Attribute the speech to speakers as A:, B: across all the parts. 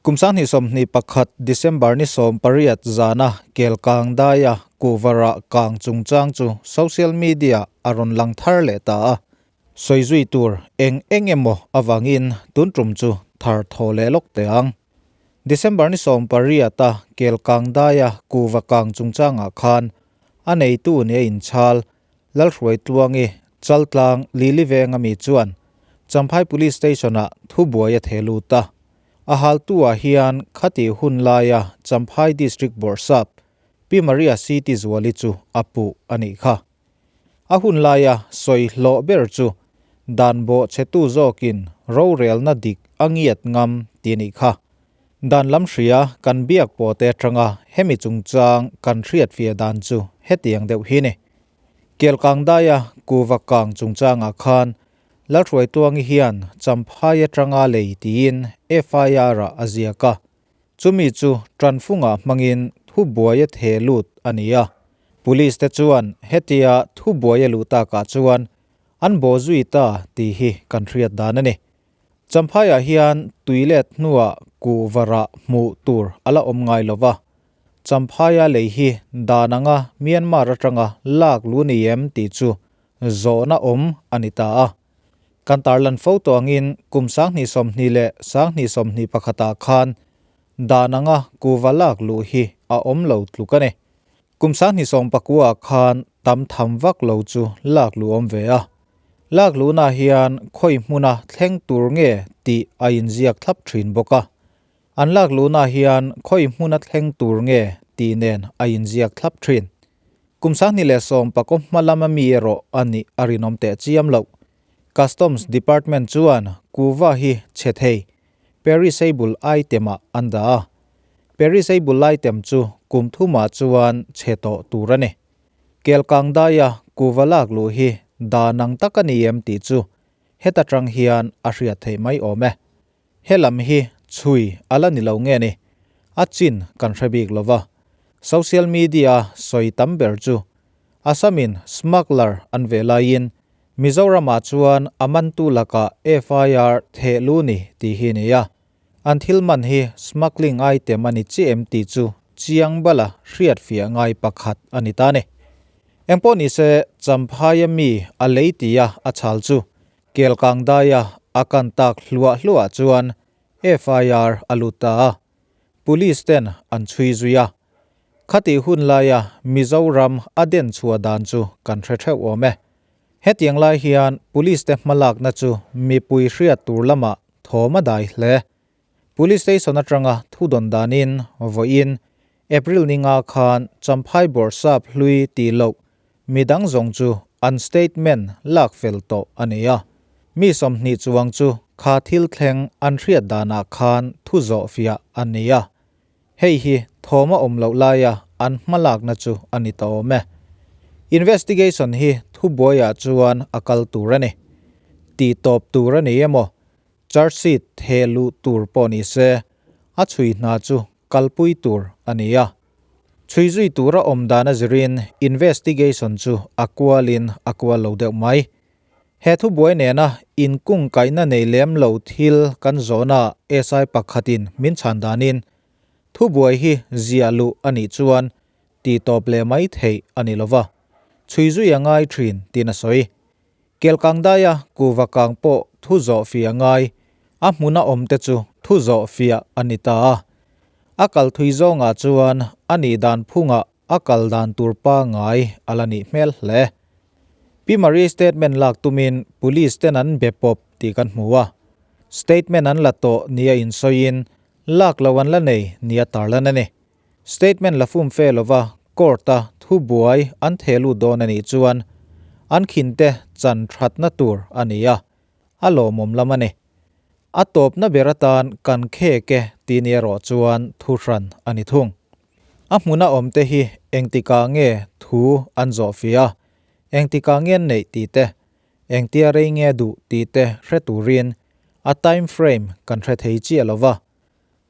A: Kum 2021 December ni 18 zana kel kang daia kuhva kang chungchang chu social media a rawn lang thar leh ta a. Sawi zui tur eng eng emaw avangin tun tum chu thar thaw leh lawk teh ang. December ni 18 a kel kang daia kuhva kang chungchangah khan a neitu ni a inchhal Lalhruaitluangi Chaltlang Lili Venga mi chuan Champhai Police Station-ah thubuai a theh lut a. A haltu-ah hian khati hun laia Champhai District Bawrhsap Pi Maria City Zuali chu a puh a nih kha. A hun laia sawi hlawh ber chu dan bawh chhetu zawkin rorelna dik a ngiat ngam tih a nih kha. Dan lam hria kan biak pawh te atanga hemi chungchang kan hriatfiah dan chu hetiang deuh hi ni. Kelkangdaia kuva kang chungchangah khan Lalhruaituangi hian Champhai atanga lei tiin FIR-ah a ziak a, chumi chu tanfungah hmangin thubuai a theh lut a ni a. Police te chuan hetia thubuai a luh takah chuan an bawh zui ta tih hi kan hriat dan a ni. Champhaiah hian tui let hnuah kuhva rah hmuh tur a la awm ngai lo va, Champhaia lei hi dan anga Myanmar atanga lak lu ni em tih chu Zawhna awm a ni ta a. Kan tarlan fo tawh angin kum 2020 leh 2021 ah khan dan anga kuva lak luh hi a awm lo tluk a ni. Kum 2019 ah khan tam tham vak lo chu lak luh awm ve a. Lak luhna hian khawi hmuna thleng tur nge tih a inziak thlap thin bawk a. An lak luhna hian khawi hmuna thleng tur nge tih nen a inziak thlap thin. Kum 2019 hma lama mi erawh a nih a rinawm teh chiam loh. Customs Department chuan kuva hi chhe thei, perishable item-ah an dah a. Perishable item chu kum thumah chuan chhe tawh tur a ni. Kelkang daia kuva lak luh hi dan ang tak a ni em tih chu heta tang hian a hriat theih mai awm e. He lam hi chhui a la ni lo nge ni? A chin kan hre bik lo va. Social media sawi tam ber chu Assam-in smuggler an ve laiin Mizoram-ah chuan a mantu lakah FIR theh lu ni tih hi ni a. An thil man hi smuggling item a ni chiah em tih chu chiang bala hriatfiah ngai pakhat a ni ta ni. Engpawh nise Champhaia mi a lei tia a chhal chu Kelkang daia a kan tak hluah hluah chuan FIR a lut ta a, Police ten an chhui zui a. Khatih hun laia Mizoram a den chhuah dan chu kan hre theuh awm e. Hetiang lai hian Police te hmalakna chu mipui hriat tur lamah thawm a dai hle. Police station atanga thudawn danin vawiin April ni nga khan Champhai Bawrhsap hlui tih loh midang zawng chu an statement lak fel tawh a ni a. Mi 20 chuang chu kha thil thleng an hriat danah khan thu zawh fiah a ni a. Hei hi thawm a awm loh laia an hmalakna chu a ni ta awm e. Investigation hi thubuaiah chuan a kal tur a ni. Tih tawp tur a ni emaw Charge sheet theh luh tur pawh ni se, a chhui hna chu kalpui tur a ni a. Chhui zui tura awm dan a zirin investigation chu a kualin a kual lo deuh mai. He thubuai nena inkungkaihna nei lem lo thil kan zawhna SI pakhatin min chhan danin thubuai hi ziah luh a nih chuan tihtawp leh mai theih a ni lova, chhui zui a ngai thin tiin a sawi. Kelkang daia kuva kang pawh thu zawh fiah ngai, a hmuna awm te chu thu zawh fiah a ni ta a. A kal thui zawngah chuan a nih dan phungah a kal dan tur pangngai a la nih hmel hle. Pi Marie statement lak tumin police ten an be pawp tih kan hmu a. Statement an la tawh nia insawiin lak lo an la nei nia tarlan a ni. Statement la fum fe lova court-a thubuai an theh lut dawn a nih chuan an khinte chan thatna tur a ni a, a lawmawm lam a ni. A tawpna ber atan kan khek e tih ni erawh chuan thu hran a ni thung. A hmuna awmte hi engtikah nge thu an zawh fia a, engtikah nge an neih tih te, engtia rei nge duh tih te hre turin a time frame kan hre thei chiah lova,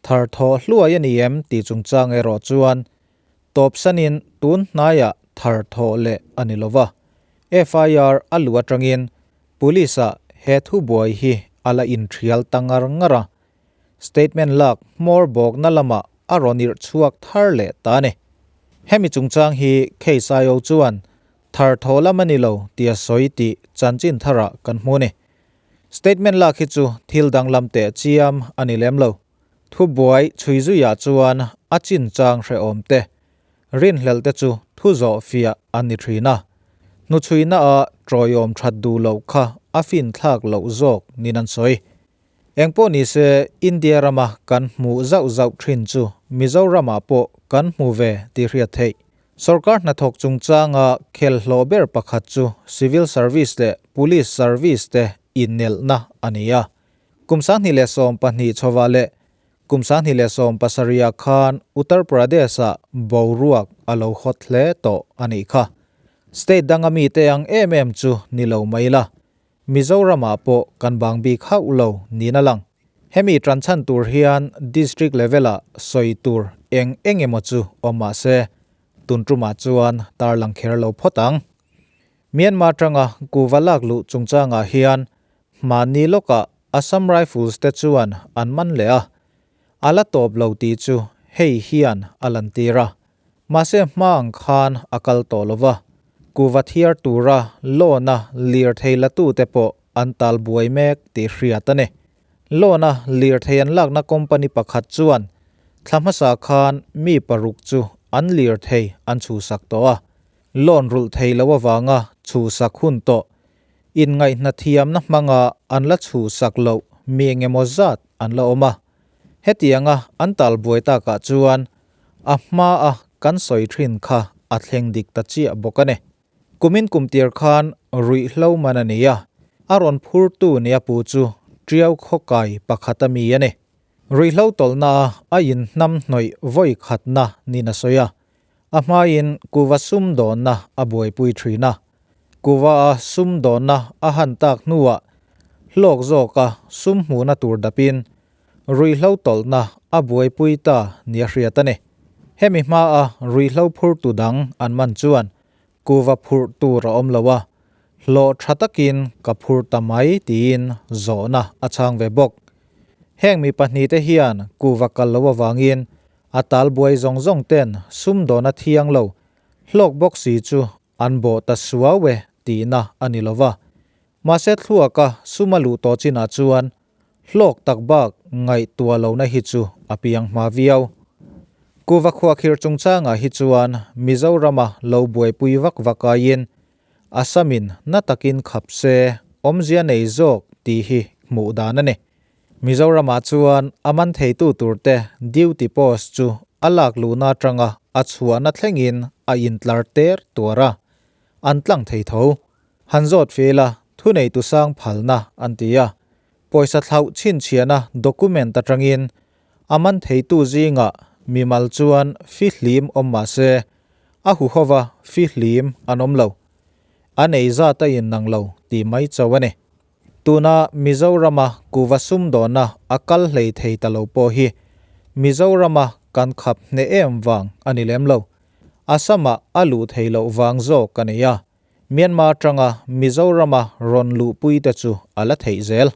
A: Thar thawh hluai a ni em tih chungchang erawh chuan tawpsanin tun hnaiah thar thawh leh a ni lova. FIR a luh atangin Police-ah he thubuai hi a la inthial ta ngar ngar a. Statement lak hmawr bawkna lamah a rawn irh chhuak thar leh ta a ni. Hemi chungchang hi case IO chuan thar thaw lam a ni lo tia sawi tih chanchin tharah kan hmu a ni. Statement lak hi chu thil danglam teh chiam a ni lem lo. Thubuai chhui zuiah chuan a chinchang hrehawm te, rinhlelh te chu thu zawh fiah an ni thin a. Hnuchhuina ah tawiawm that duh loh kha a finthlak loh zawk niin an sawi. Engpawh nise India rama kan hmuh zauh zauh thin chu Mizoramah pawh kan hmu ve tih hriat theih. Sorkar hnathawk chungchanga khel hlawh ber pakhat chu Civil Service leh Police Service te inelna a ni a. Kum 2012 chhovah leh kum 2017 ah khan Uttar Pradesh-ah boruak a lo hawt hle tawh a nih kha. State danga mite ang em em chu ni lo mai la. Mizoramah pawh kan bang bik hauh lo niin a lang. Hemi tan chhan tur hian District level-ah sawi tur eng eng emaw chu awm mah se, tun tumah chuan tarlang kher lo phawt ang. Myanmar tanga kuva lak luh chungchangah hian hmanni lawkah Assam Rifles te chuan an man leh a, a la tawp lo tih chu hei hian a lantir a. Mahse hma ang khan a kal tawh lo va, kuva thiar tura loan-a lirthei latute pawh an tal buai mek tih hriat a ni. Loan-a lirthei an lakna company pakhat chuan thla hmasa khan mi paruk chu an lirthei an chhuhsak tawh a, loan rulh thei lo avanga chhuhsak hun tawh inngaihna thiamna hmanga an la chhuhsak loh mi engemaw zat an la awm a. Hetianga an tal buai takah chuan A hma a kan sawi thin kha a thleng dik ta chiah bawk a ni. Kumin kum tir khan ruihhlo man a ni a, a rawn phurtu nia pu chu Tiau khawkai pakhat a mi a ni. Ruihhlo tawlhna a a inhnam hnawih vawi khatna niin a sawi a, a hmain kuva sumdawnna a buaipui thin a. Kuva a sumdawnna a han tak hnuah hlawk zawka sum hmuhna tur dapin Ruihhlo tawlhna a buaipui ta nia hriat a ni. Hemi hmaa ruihhlo phurtu dang an man chuan kuva phurh tur a awm lo a, hlawh tha takin ka phur ta mai tiin zawhna a chhang ve bawk. Heng mi pahnihte hian kuva kal lo avangin a talbuai zawng zawng ten sumdawna thiang lo hlawk bawk si chu An bawh ta suau e tihna a ni lo va. Mahse thluaka sum a luh tawh chinah chuan hlawk tak bak ngaihtuah lohna hi chu a piang hma viau. Kuva khuakhir chungchangah hi chuan Mizorama lo buaipui vak vak aiin Assamin na takin khap se awmzia nei zawk tih hi hmuh dan a ni. Mizoramah chuan a man theitu turte duty post chu a lak luhna atanga a chhuahna thlengin a intlar ter tuar a, an tlang thei tho. Han zawt fel a, thuneitu sang phalna an ti a. Pawisa thlauh chhinchhiahna document atangin a man theitu zingah mimal chuan fihlim awm mah se, a huhova fihlim an awm lo. An ei zat a innang lo tih mai chauh a ni. Tuna Mizorama kuva sumdawnna a kal hlei thei ta lo pawh hi Mizorama kan khap hneh em vang a ni lem lo. Assam-ah a luh thei loh vang zawk a ni a, Myanmar atanga Mizorama rawn luhpui te chu a la theih zel.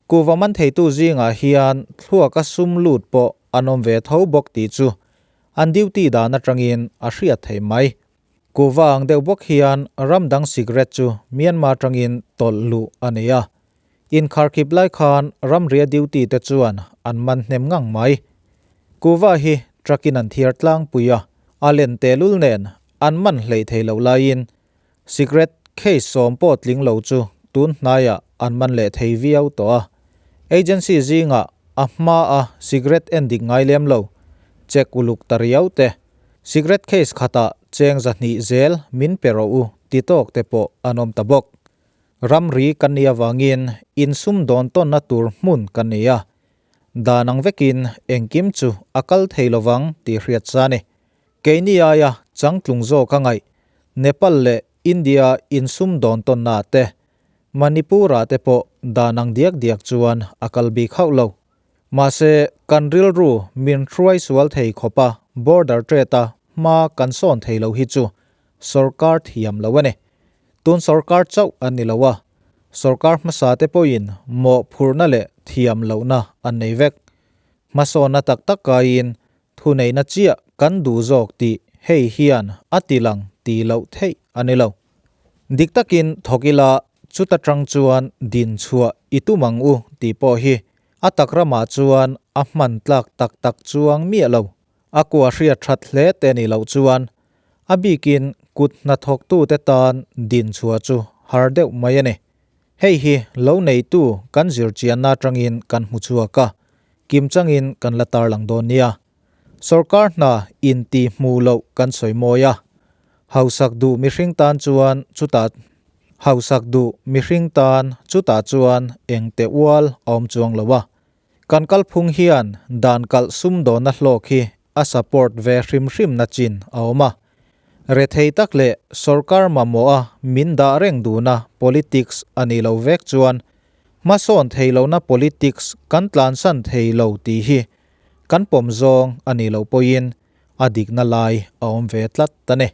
A: Kuva man theitu zingah hian thluaka sum lut pawh an awm ve tho bawk tih chu an duty dan atangin a hriat theih mai. Kuva ang deuh bawk hian ram dang cigarette chu Myanmar tangin tawlh luh a nei a. Inkharkhip lai khan ramria duty te chuan an man hnem ngang mai. Kuva hi truck in an thiar tlangpui a, a len tehlul nen an man hleih thei loh laiin cigarette case sawm pawh tling lo chu tun hnaiah an man leh thei viau tawh a. Agency zingah a hma a cigarette en dik ngai lem lo, check uluk ta riau te. Cigarette case khatah cheng 200 zel min pe rawh u ti tawk te pawh an awm ta bawk. Ramri kan nih avangin insum dawn tawnna tur hmun kan nei a, dan ang vekin engkim chu a kal thei lovang tih hriat sa ni. Keini aia changtlung zawk a ngaih Nepal leh India insum dawn tawnna te, Manipur-ah te pawh dan ang diak diak chuan a kal bik hauh lo. Mahse, kan rilru min hruai sual thei khawpa border trade-a hma kan sawn thei lo hi chu sorkar thiam lo a ni. Tun sorkar chauh an ni lo a, sorkar hmasa te pawhin mawhphurhna leh thiam lohna an nei vek. Hmasawnna tak tak kaiin thuneihna chiah kan duh zawk tih hei hian a tilang tih loh theih a ni lo. Dik takin thawk ila chuta tang chuan din chhuah i tum ang u tih pawh hi a tak ramah chuan a hman tlak tak tak chuang miah lo. A kua hriat that hle te nih loh chuan a bikin kut hnathawktute tan din chhuah chu har deuh mai a ni. Hei hi lo neitu kan zirchianna atangin kan hmu chhuak a, kim changin kan la tarlang dawn nia. Sorkar hna inti hmu loh kan sawi mawi a, hausak duh mihring tan chuan chutah hausak duh mihring tan chutah chuan engte ual a awm chuang lo a. Kan kalphung hian dan kalh sumdawnna hlawk hi a support ve hrim hrim na chin a awm a. Rethei tak leh sorkar mamawha min dah reng duhna politics a nih loh vek chuan hmasawn thei lohna politics kan tlansan thei lo tih hi kan pawm zawng a nih loh pawhin a dikna lai a awm ve tlat a ni.